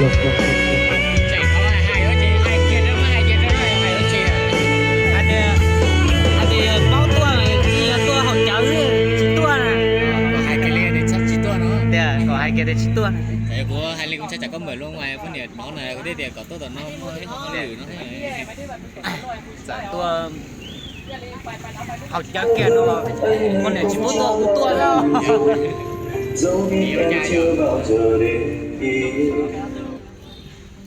Tseem qhov hais hais yuav tsis hais kiag rau, hais kiag rau hais yuav tsis. Hais tias, hais tias paub tuaj, yog tuaj haus cawv tsis tuaj na. Hais kiag li tsis tuaj no. Tias kom hais kiag tias tsis tuaj. Kuv hais li kuv tshaj tsam koj npawm luag mas poj niam hnov na, kuv thiaj tias kom tuaj tom no muaj ib qho hauj lwm no. Txawm tuaj haus cawv kiag no los poj niam tsis pub tuaj kuv tuaj. Yuav cas yog